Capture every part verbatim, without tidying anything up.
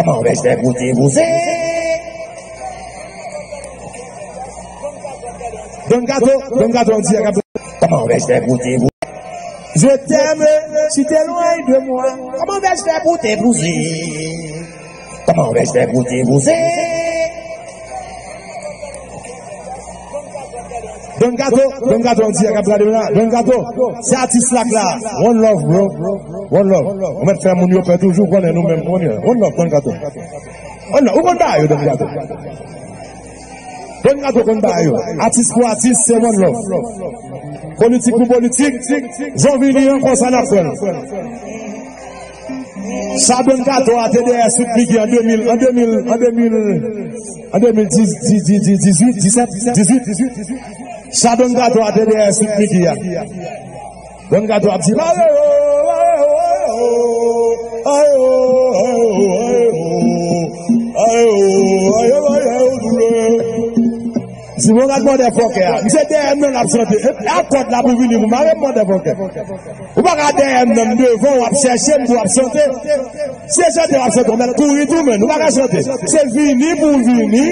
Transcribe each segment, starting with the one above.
Kòman w fè pou te bouze? Don Kato, Don Kato an dirèk ap. Kòman w fè pou te bouze? Je t'aime, si t'éloignes de moi. Kòman w fè pou te bouze? Kòman w fè pou te bouze? Don Kato, Don Kato an dirèk ap gade la. Don Kato, se atis la k la. One love, bro. One love. Ou mèt fè moun yo pè toujou, konnen nou menm, konnen. One love, Don Kato. One love. Ou konn bagay yo, Don Kato. Don Kato konn bagay yo. Atis pou atis, se one love. Politik pou politik, jan vini an, konsa n ap fè l. Sa Don Kato a te dèyè Sweet Micky an de mil, an de mil, an de mil, an de mil dizuit, dizuit, dizuit. Sa Don Kato a te dèyè Sweet Micky a. Don Kato ap di, "Ayo, ayo, ayo, ayo, ayo, doulè." Di, "Bon, gad motherfucker a. Misye dèyè m nan l ap chante. E, e ak kòd la pou vini pou mare m, motherfucker." Ou pa ka dèyè m nan, m devan w ap chèche m pou w ap chante. Se chante w ap chante, w mèt kouri tou, men ou pa ka chante. Se vini pou vini,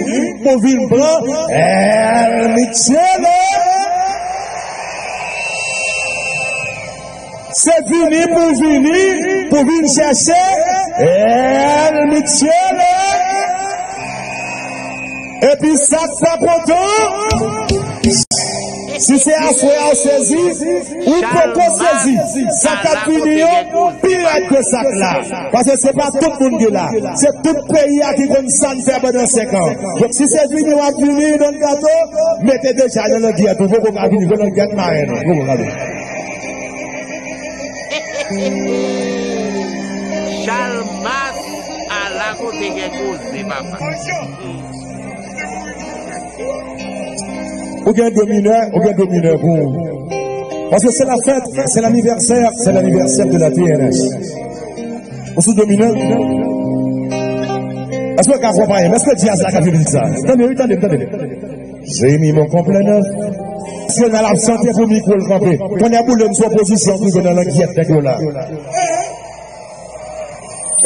pou vin pran El Michele. Se vini pou vini, pou vin chèche El Michele. Epi sa k pa kontan, si se aswè a w sezi, ou poko sezi. Sa k ap vini yo pi rèd ke sa k la. Paske se pa tout moun ki la. Se tout peyi a ki konn sa n fè pandan senk an. Donk, si se vini w ap vini, Don Kato, mete deja nan langyèt ou. Poko ka vini, nan langyèt marenn ou. Poko ka vini. Chalmas ala kote gen koze, papa. Ou gen do minè, ou gen do minè pou ou. Paske se la fèt, se lanivèsè, se lanivèsè de la T N H. Ou sou do minè? Èske w ka akonpaye m? Èske djaz la ka jwe mizik sa? Tande, wi, tande, tande. J'ai mis mon complet neuf. Nasyonal ap chante pou mikwo l kanpe. Kounye a boule m sou opozisyon ki nan langyèt nèg yo la.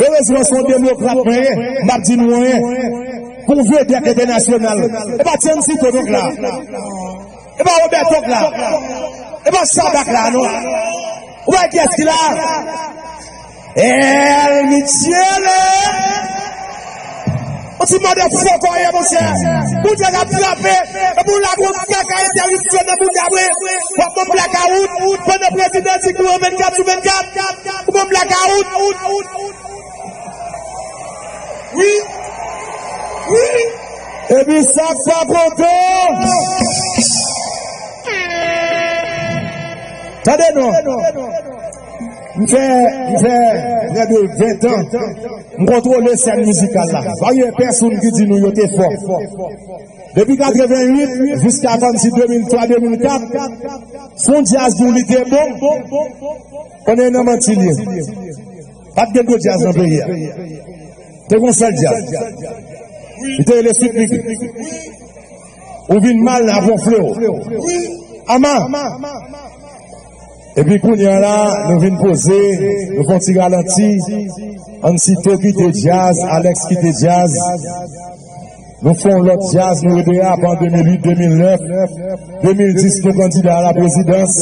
Erezman se yon demokrat mwen ye, m p ap di nou anyen. Pou vedèt entènasyonal. E pa Tiancito donk la. E pa Roberto k la. E pa Sabak la non. Ou wè kiyès ki la? El Michele. Yon ti motherfucker ye, monchè. Pou nèg ap trape, epi w lage yon kaka entèwipsyon nan bouda mwen. W ap ban m blakawout pandan prezidan di kouran vennkat sou vennkat. Ou ban m blakawout. Wi. Wi. Epi sa k pa kontan. Tande non. M fè, m fè prè de ven tan. M kontwole sèn mizikal la. Pa gen pèsonn ki di nou yo te fò. Depi katrevenn uit jiska kòmsi de mil twa, de mil kat, se yon djaz nou li te bon. Konnen nan manti l ye. Pa t gen gwo djaz nan peyi a. Te gen yon sèl djaz. Li te rele Sweet Micky. Ou vin mal, n ap wonfle w. Ama! Epi kounye a la, nou vin poze, nou fè yon ti ralanti. Ansito kite djaz, Alex kite djaz. Nou fè yon lòt djaz, nou rete rap an de mil uit, de mil nèf, de mil dis, nou kandida a la prezidans.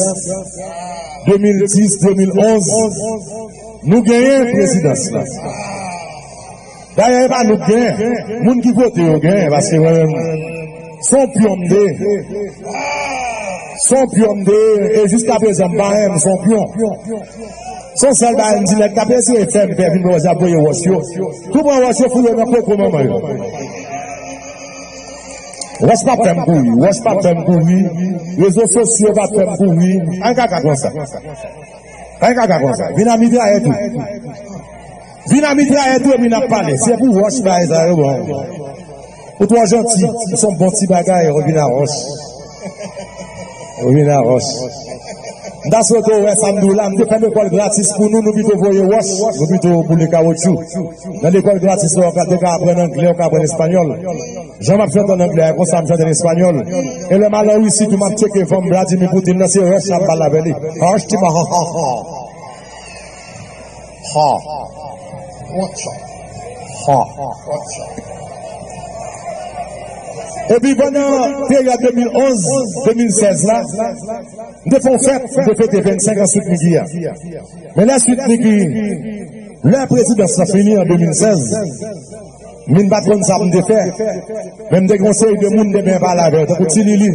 De mil dis, de mil onz, nou genyen prezidans la. Dayè, e pa nou k genyen. Moun ki vote yo genyen, paske mwen menm, se yon pyon m te ye. Se yon pyon m te ye, e jiska prezan, m pa renmen, se yon pyon. Se yon sèl bagay m di nèg k ap eseye fè m pè, vin wè y ap voye wòch yo. Tou pran wòch yo, foure yo nan koko manman yo. Wòch p ap fè m kouri, wòch p ap fè m kouri. Rezo sosyo p ap fè m kouri. Pa gen kaka konsa. Pa gen kaka konsa. Vin a mitrayèt ou. Vin a mitrayèt ou epi n ap pale. Se pou wòch bagay sa yo bon. Ou twò janti. Ou se yon bon ti bagay, ou vin a wòch. Ou vin a wòch. M ta swete w wè sa m di w la, m te fè lekòl gratis pou nou, nou pito voye wòch, nou pito boule kawotchou. Nan lekòl gratis la, w ka, te ka aprann anglè, w ka aprann espanyòl. Jan m ap chante an anglè a, konsa m chante an espanyòl. E lè m al an Risi tou, m ap tcheke fanm Vladimir Putin nan, se Rush ap pale avè li. Rush ti ma ha ha ha. Ha. What's up? Ha. Epi pandan peryòd de mil onz, de mil sèz la, m te fè yon fèt, m te fete vennsenk an Sweet Micky a. Men lè Sweet Micky, lè prezidans lan fini an de mil sèz, m vin pa t konn sa pou m te fè. Men m te gen yon seri de moun m te benyen pale avè yo, tankou Ti Lili.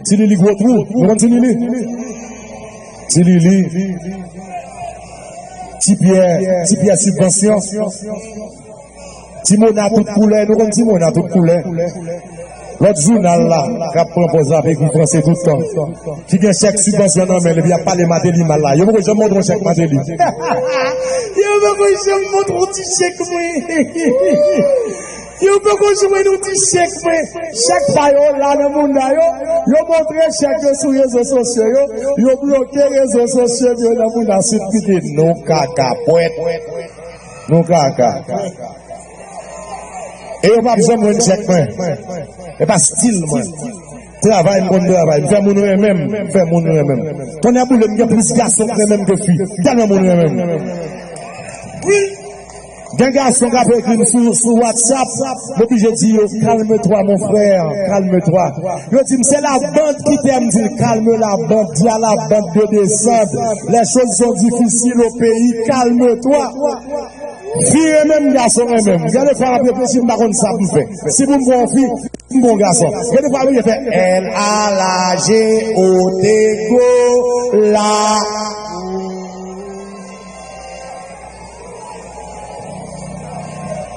Ti Lili Gwo Twou. Nou konn Ti Lili? Ti Lili. Ti Pyè, Ti Pyè Sibvansyon. Ti Mona tout koulè, nou konn Ti Mona tout koulè. Lòt jounal la, k ap pran pòz la, ap ekri franse tout tan. Ki gen chèk sibvansyon nan men l, epi y ap pale Mateli mal la. Yo poko janm montre yon chèk Mateli. Yo poko janm montre yon ti chèk mwen. Yo poko janm montre yon ti chèk mwen. Chèk pa yo la nan moun la yo. Yo montre chèk yo sou rezo sosyo yo. Yo bloke rezo sosyo yo nan moun la sou pite nou kaka pwèt. Nou kaka. E yo p ap janm jwenn chèk mwen. E pa stil mwen. Travay m konn travay. M fè moun renmen m. M fè moun renmen m. Tonnè boule m gen plis gason k renmen m ke fi. M tèlman moun renmen m. Wi. Gen gason k ap ekri m sou, sou WhatsApp. M oblije di yo, calme-toi, mon frère, calme-toi. Yo di m, c'est la bande qui t'aime, m di l, calme la bande, dis à la bande de descendre. Les choses sont difficiles au pays, calme-toi. Fi renmen m, gason renmen m. Gen de fwa m ap reflechi, m pa konn sa pou m fè. Si pou m pran yon fi, si pou m pran yon gason. Gen de fwa m fè L A G O T go la.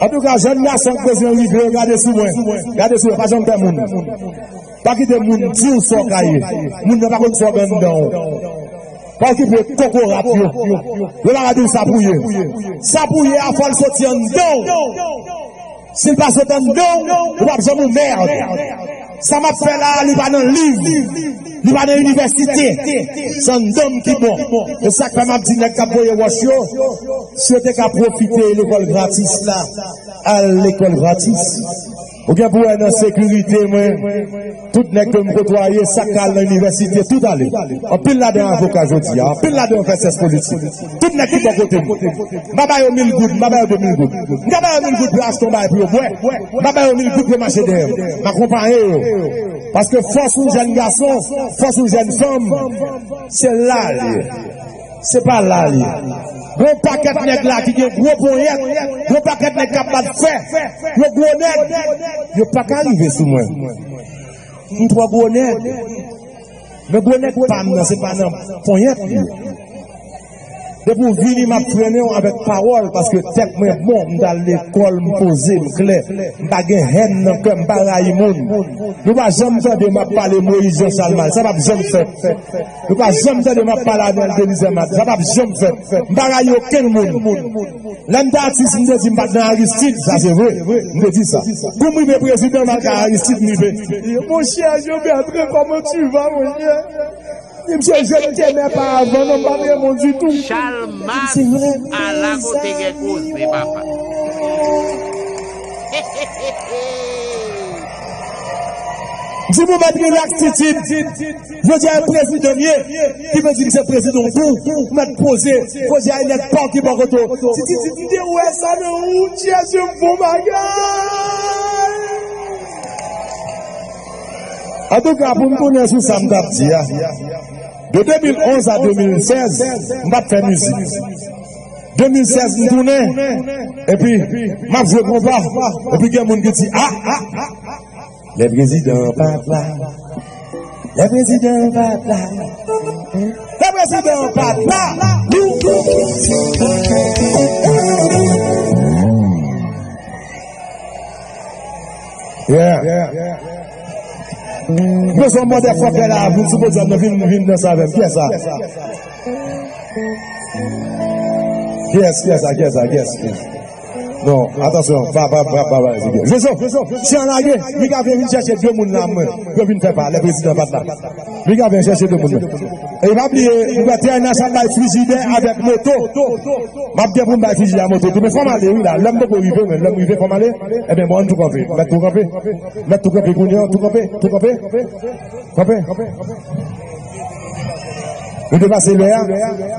Antouka, jèn gason k bezwen rive, gade sou mwen. Gade sou mwen, pa janm pè moun. Pa kite moun di w sa w ka ye. Moun nan pa konn sa w gen anndan w. Pa okipe kokorat yo. Yo pa ka di w sa pou w ye. Sa pou w ye a, fò l soti anndan w. Si l pa sot anndan w, ou p ap janm ou mèd. Sa m ap fè la a, li pa nan liv. Li pa nan inivèsite. Se anndan m ki bon. E sa k fè m ap di nèg k ap voye wòch yo, si yo te ka pwofite lekòl gratis la, al lekòl gratis. Ou gen pou wè nan sekirite mwen, tout nèg ke m kotwaye, sa k al nan inivèsite, tout ale. Anpil ladan avoka jodi a, anpil ladan fè sès politik. Tout nèg ki bò kote m. M pa ba yo mil goud, m pa ba yo de mil goud. M ka ba yo mil goud pou yo achte yon bagay pou yo bwè. M pa ba yo mil goud pou yo mache dèyè m. M akonpaye yo. Paske fòs yon jèn gason, fòs yon jèn fanm, se la l ye. Se pa la l ye. Gon pakèt nèg la ki gen gwo ponyèt, gon pakèt nèg k ap bat fè, yo gwo nèg, yo pa ka rive sou mwen. M twò gwo nèg. Men gwo nèg pa m nan, se pa nan ponyèt li ye. Depi w vini, m ap frennen w avèk pawòl, paske tèt mwen bon, m t al lekòl, m poze, m klè, m pa gen hèn nan kè m, m pa rayi moun. Nou pa janm tande m ap pale Moïse Jean Charles mal, sa p ap janm fèt. Nou pa janm tande m ap pale Arnel Denizè mal, sa p ap janm fèt. M pa rayi okenn moun. Lè m te atis, m te di m pa t nan Aristide, sa se vre. M te di sa. Pou m rive prezidan, malgre Aristide m rive. Monchè, Jean Bertrand, comment tu vas, monchè? Di, "Monsieur, je ne t'aimais pas avant, non, m pa t renmen w ditou." Chalmas, ala kote gen koze, papa. Di, "Bon, mèt, rilaks, Titid." Jodi a, e prezidan m ye, ki vle di m se prezidan w tou, ou mèt poze, poze a e nèg pa w ki bò kote w. Titid di, "M te wè sa nan ou, Dye, se bon bagay." Antouka, pou m tounen sou sa m t ap di a, de de mil onz a de mil sèz, m pa t fè mizik. De mil sèz, m tounen, epi m ap jwe konpa, epi gen moun ki di, "A, a, a, a, lè prezidan an pa t la, lè prezidan an pa t la, lè prezidan an pa t la." Yeah. M bezwen mande fòkè la, vin sou podyòm nan, vin, vin danse avè m. Kiyès sa? Kiyès, kiyès sa, kiyès sa, kiyès? Non, atansyon, pa, pa, pa, pa, pa, Jojo, si an lage, li ka vin chèche de moun la, mwen, yo vin fè pa, lè prezidan pa t la. Li ka vin chèche de moun la. E pa bliye, nou wè T N H ap bay frijidè avèk moto. M ap gen pou m bay frijidè a moto tou, men fò m ale, wi, la. Lè m poko rive, men lè m rive, fò m ale. Ebyen, bon, ann tou kanpe. Mèt tou kanpe. Mèt tou kanpe kounye an, tou kanpe, tou kanpe. Kanpe. Nou depase lè a,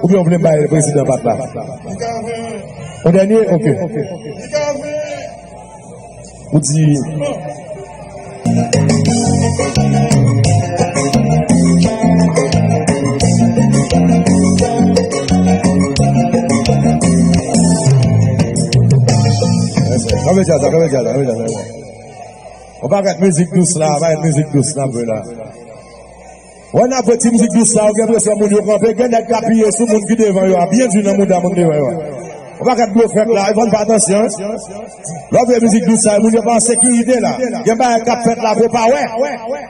oubyen w vle m bay prezidan pa t la? Yon dènye? Oke. Pou di. Kanpe djaz la, kanpe djaz la, kanpe djaz la. Yon pakèt mizik dous la, yon pakèt mizik dous la, vre la. Wè n ap jwe ti mizik dous sa, ou gen enpresyon moun yo kanpe, gen nèg k apiye sou moun ki devan yo a, byen di nan mouda moun devan yo a. Yon pakèt blofè k la, e fò n fè atansyon, wi. Lè w jwe mizik dous sa, moun yo pa an sekirite la. Gen bagay k ap fèt la ke w pa wè.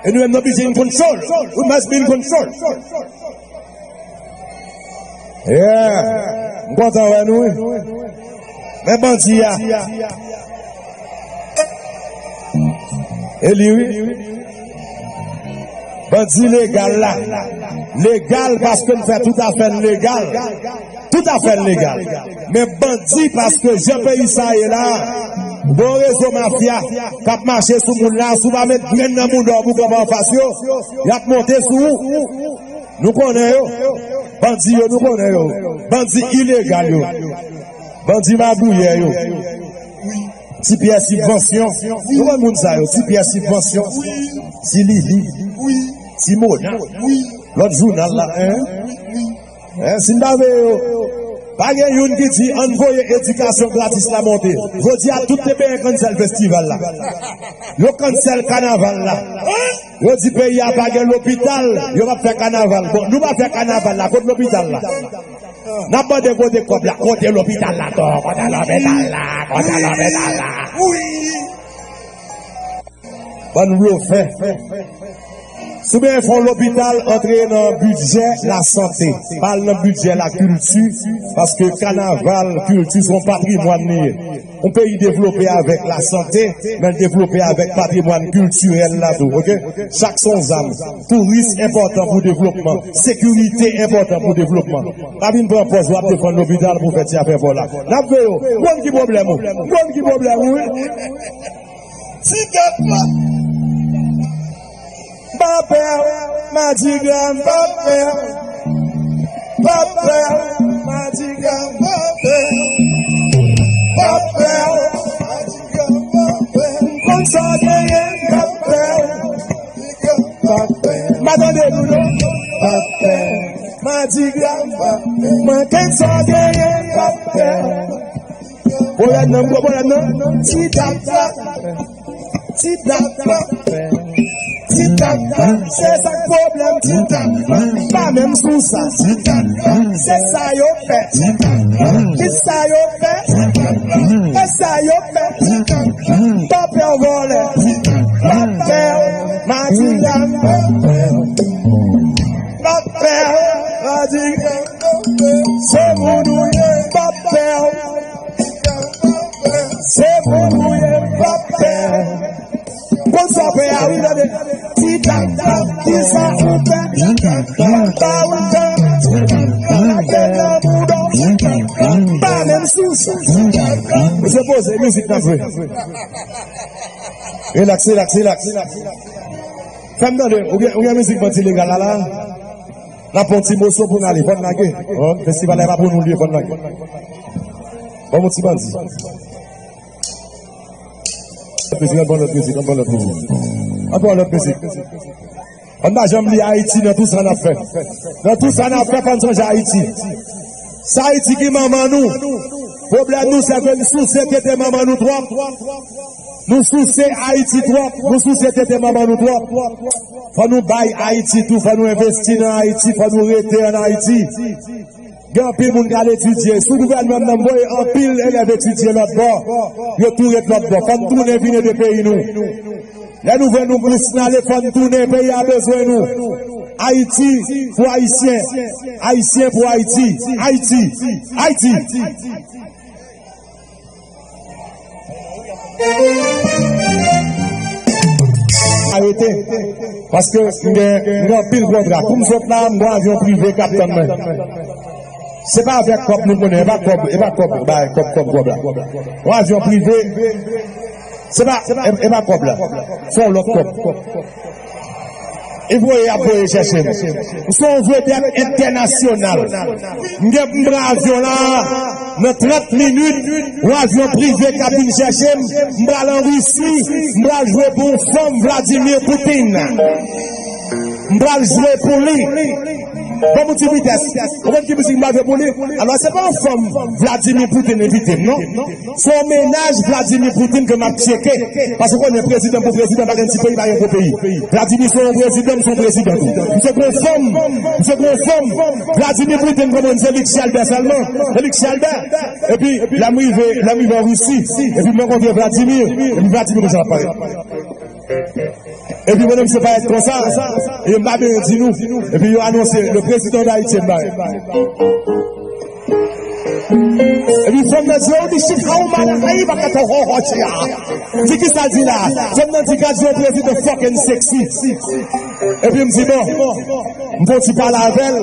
E nou menm nou oblije in control. We must be in control. Yeah. M kontan wè nou, wi. Men bandi a. E li, wi. Bandi legal la. Legal paske n fè tout afè n legal. Tout afè n legal. Men bandi paske jan peyi sa ye la, gon rezo mafya k ap mache sou moun la, si w pa met grenn nan mouda w pou kanpe anfas yo, y ap monte sou ou. Nou konnen yo. Bandi yo, nou konnen yo. Bandi ilegal yo. Bandi magouyè yo. Ti Pyè sibvansyon. Nou konn moun sa yo. Ti Pyè sibvansyon. Ti Lili. Ti Mona. Lòt jounal la, en? En, si n pa veye yo, pa gen youn ki di, "Ann voye edikasyon gratis la monte." Jodi a, tout te benyen kannsèl festival la. Yo kannsèl kanaval la. Yo di peyi a pa gen lopital, yo p ap fè kanaval. Bon, nou pa fè kanaval la, kot lopital la? N ap mande kote kòb la, kote lopital la, tou, kote lopital la, kote lopital la. Bann blofè. Si w bezwen fè yon lopital, antre nan bidjè lasante. Pa al nan bidjè lakilti, paske kanaval, kilti, se yon patrimwàn li ye. Yon peyi devlope avèk lasante, men l devlope avèk patrimwàn kiltirèl la tou, oke? Chak se yon zam. Touris enpòtan pou devlopman. Sekirite enpòtan pou devlopman. Pa vin pran pòz w ap defann lopital pou fè ti afè pa w la. N ap veye w. Konn ki pwoblèm ou. Konn ki pwoblèm ou, wi. Ti tèt la. Pa pè, madigra, pa pè. Pa pè, madigra, pa pè. Pa pè, madigra, pa pè. Konn sa w genyen, pa pè. Pa pè. M pa tande nou non. Pa pè, madigra, pa pè. Mwen konn sa w genyen, pa pè. Pwoblèm nan, m gwo pwoblèm nan. Ti tata. Ti tata. Ti tata. Se sa k pwoblèm ti tata. Pa menm sou sa. Ti tata. Se sa yo fè. Ti tata. Ki sa yo fè? E sa yo fè. Ti tata. Papè vòlè. Ti tata. Papè. Madigra. Papè. Madigra. Se moun ou ye. Papè. Se pou nou ye, pa pè. Konn sa w fè a, wi, tande. Ti tata, ki sa ou fè? Ba ou tan. Lage nan mouda w. Pa menm sou sa. Mesye poze, mizik nan jwe. Relax, relax, relax. Fè m tande, ou gen, ou gen mizik bandi legal la, la? N ap fè yon ti moso pou n ale, fò n lage. Bon, festival la e pa pou nou l ye, fò n lage. Ban m yon ti bandi. Lòt mizik, ann pran lòt mizik, ann pran lòt mizik. Ann pran lòt mizik. Ann pa janm bliye Ayiti nan tout sa n ap fè. Nan tout sa n ap fè, fò n sonje Ayiti. Se Ayiti ki manman nou. Pwoblèm nou, se ke n souse tete manman nou twòp. Nou souse Ayiti twòp. Nou souse tete manman nou twòp. Fò nou bay Ayiti tou. Fò nou envesti nan Ayiti. Fò nou rete ann Ayiti. Gen anpil moun k al etidye. Sou gouvènman m nan, m voye anpil elèv etidye lòt bò. Yo tou ret lòt bò. Fò n tounen vin ede peyi nou. Lè nou vle nou bous n ale, fò n tounen. Peyi a bezwen nou. Ayiti pou Ayisyen. Ayisyen pou Ayiti. Ayiti. Ayiti. Arete. Paske m gen, m gen anpil kontra. Pou m sot la, m gen yon avyon prive k ap tann mwen. Se pa avèk kòb nou konnen, e pa kòb, e pa kòb, bay kòb, kòb, kòb la. Yon avyon prive, se pa, e, e pa kòb la. Se yon lòt kòb. E voye, y ap voye chèche m. M se yon vedèt entènasyonal. M gen, m pran avyon la, nan trant minit, yon avyon prive k ap vin chèche m. M pral an Risi, m pral jwe pou yon fanm, Vladimir Putin. M pral jwe pou li. Ban m yon ti vitès. Ou konn ki mizik m pral jwe pou li? Alò, se pa yon fanm Vladimir Putin envite m, non. Se yon mennaj Vladimir Putin ke m ap tcheke. Paske w konnen, prezidan pou prezidan, pa gen ti peyi, pa gen gwo peyi. Vladimir se yon prezidan, m se yon prezidan tou. M se gwo fanm, m se gwo fanm. Vladimir Putin konprann se li k Chèlbè sèlman. Se li k Chèlbè. Epi, lè m rive, lè m rive an Risi, epi m rankontre Vladimir, epi Vladimir konsa l ap parèt. Epi mwen menm se parèt konsa, e m pa byen di nou. Epi yo anonse, le président d'Haïti m parèt. Epi fanm nan di, "Oh, this shit, how man, how you back at a ho, ho, chia?" M di, "Kisa l di la?" Fanm nan di, "Gad yon prezidan fucking sexy." Epi m di, "Bon." M fè yon ti pale avè l.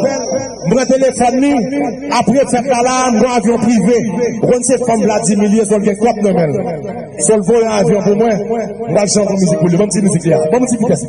M pran telefòn li. Apre fèt la la, m pran avyon prive. Ou konn se fanm Vladimir li ye, sòl gen kòb nan men l. Sòl voye yon avyon pou mwen. M pral chante yon mizik pou li. Ban m ti mizik li a. Ban m ti vitès.